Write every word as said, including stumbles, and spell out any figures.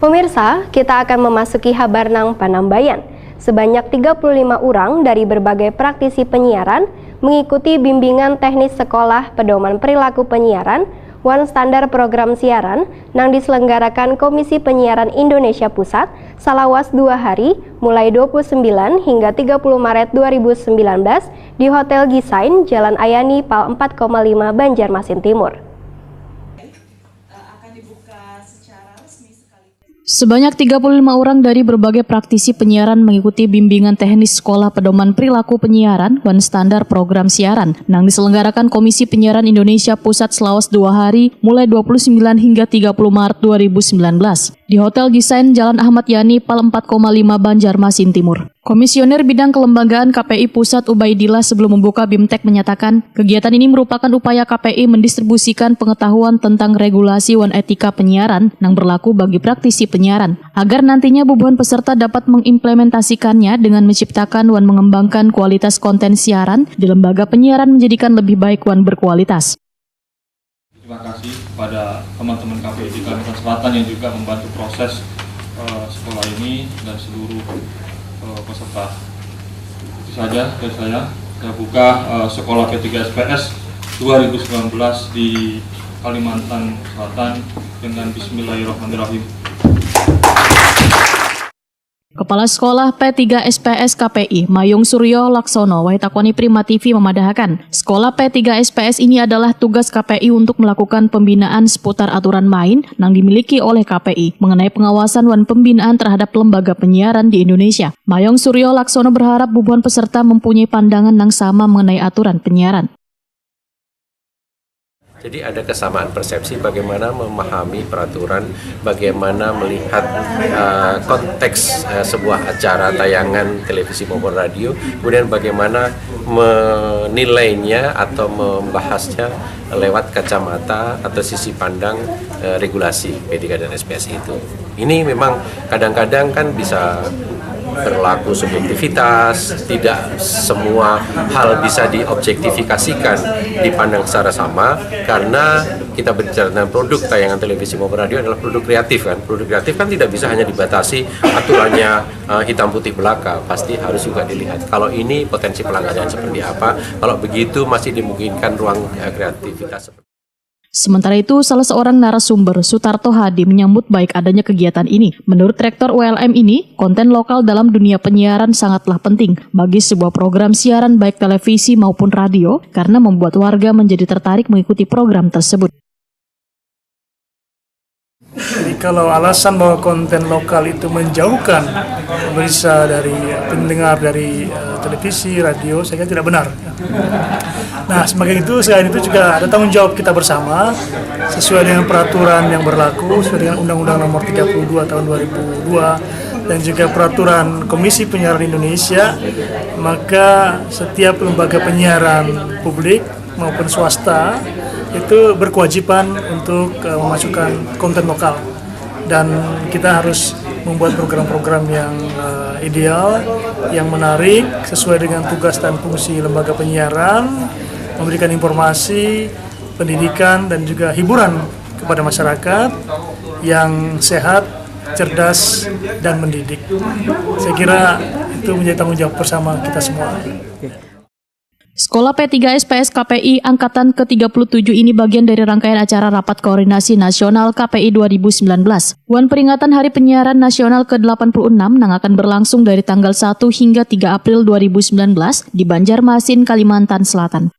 Pemirsa, kita akan memasuki habar nang panambayan. Sebanyak tiga puluh lima orang dari berbagai praktisi penyiaran mengikuti bimbingan teknis Sekolah Pedoman Perilaku Penyiaran wan Standar Program Siaran nang diselenggarakan Komisi Penyiaran Indonesia Pusat salawas dua hari, mulai dua puluh sembilan hingga tiga puluh Maret dua ribu sembilan belas di Hotel Gisain, Jalan Ayani, Pal empat koma lima, Banjarmasin Timur. Sebanyak tiga puluh lima orang dari berbagai praktisi penyiaran mengikuti bimbingan teknis Sekolah Pedoman Perilaku Penyiaran wan Standar Program Siaran nang diselenggarakan Komisi Penyiaran Indonesia Pusat selawas dua hari, mulai dua puluh sembilan hingga tiga puluh Maret dua ribu sembilan belas, di Hotel Gisain, Jalan Ahmad Yani, Pal empat koma lima, Banjarmasin Timur. Komisioner Bidang Kelembagaan K P I Pusat, Ubaidillah, sebelum membuka BIMTEK menyatakan, kegiatan ini merupakan upaya K P I mendistribusikan pengetahuan tentang regulasi wan etika penyiaran nang berlaku bagi praktisi penyiaran, agar nantinya bubuhan peserta dapat mengimplementasikannya dengan menciptakan wan mengembangkan kualitas konten siaran di lembaga penyiaran menjadikan lebih baik wan berkualitas. Terima kasih kepada teman-teman K P I di Kalimantan Selatan yang juga membantu proses eh, sekolah ini dan seluruh eh, peserta. Itu saja dari saya. Saya buka eh, Sekolah P tiga S P S dua ribu sembilan belas di Kalimantan Selatan dengan Bismillahirrahmanirrahim. Kepala Sekolah P tiga S P S K P I, Mayung Suryo Laksono, wahai takwani Prima T V memadahakan, Sekolah P tiga S P S ini adalah tugas K P I untuk melakukan pembinaan seputar aturan main nang dimiliki oleh K P I mengenai pengawasan wan pembinaan terhadap lembaga penyiaran di Indonesia. Mayung Suryo Laksono berharap bubuhan peserta mempunyai pandangan nang sama mengenai aturan penyiaran. Jadi ada kesamaan persepsi bagaimana memahami peraturan, bagaimana melihat uh, konteks uh, sebuah acara tayangan televisi maupun radio, kemudian bagaimana menilainya atau membahasnya lewat kacamata atau sisi pandang uh, regulasi P tiga dan S P S I itu. Ini memang kadang-kadang kan bisa berlaku subjektivitas, tidak semua hal bisa diobjektifikasikan, dipandang secara sama, karena kita berbicara tentang produk tayangan televisi maupun radio adalah produk kreatif kan. Produk kreatif kan tidak bisa hanya dibatasi aturannya uh, hitam putih belaka, pasti harus juga dilihat. Kalau ini potensi pelanggaran seperti apa, kalau begitu masih dimungkinkan ruang uh, kreativitas. Sementara itu, salah seorang narasumber, Sutarto Hadi, menyambut baik adanya kegiatan ini. Menurut Rektor U L M ini, konten lokal dalam dunia penyiaran sangatlah penting bagi sebuah program siaran baik televisi maupun radio karena membuat warga menjadi tertarik mengikuti program tersebut. Jadi kalau alasan bahwa konten lokal itu menjauhkan pemirsa dari pendengar dari uh, televisi, radio, saya kira tidak benar. Nah, semakin itu selain itu juga ada tanggung jawab kita bersama sesuai dengan peraturan yang berlaku, sesuai dengan Undang-Undang Nomor tiga puluh dua Tahun dua ribu dua dan juga peraturan Komisi Penyiaran Indonesia, maka setiap lembaga penyiaran publik maupun swasta itu berkewajiban untuk uh, memasukkan konten lokal dan kita harus membuat program-program yang uh, ideal, yang menarik sesuai dengan tugas dan fungsi lembaga penyiaran, memberikan informasi, pendidikan dan juga hiburan kepada masyarakat yang sehat, cerdas dan mendidik. Saya kira itu menjadi tanggung jawab bersama kita semua. Sekolah P tiga S P S K P I angkatan ke tiga puluh tujuh ini bagian dari rangkaian acara Rapat Koordinasi Nasional K P I dua ribu sembilan belas. Wan peringatan Hari Penyiaran Nasional ke delapan puluh enam nang akan berlangsung dari tanggal satu hingga tiga April dua ribu sembilan belas di Banjarmasin, Kalimantan Selatan.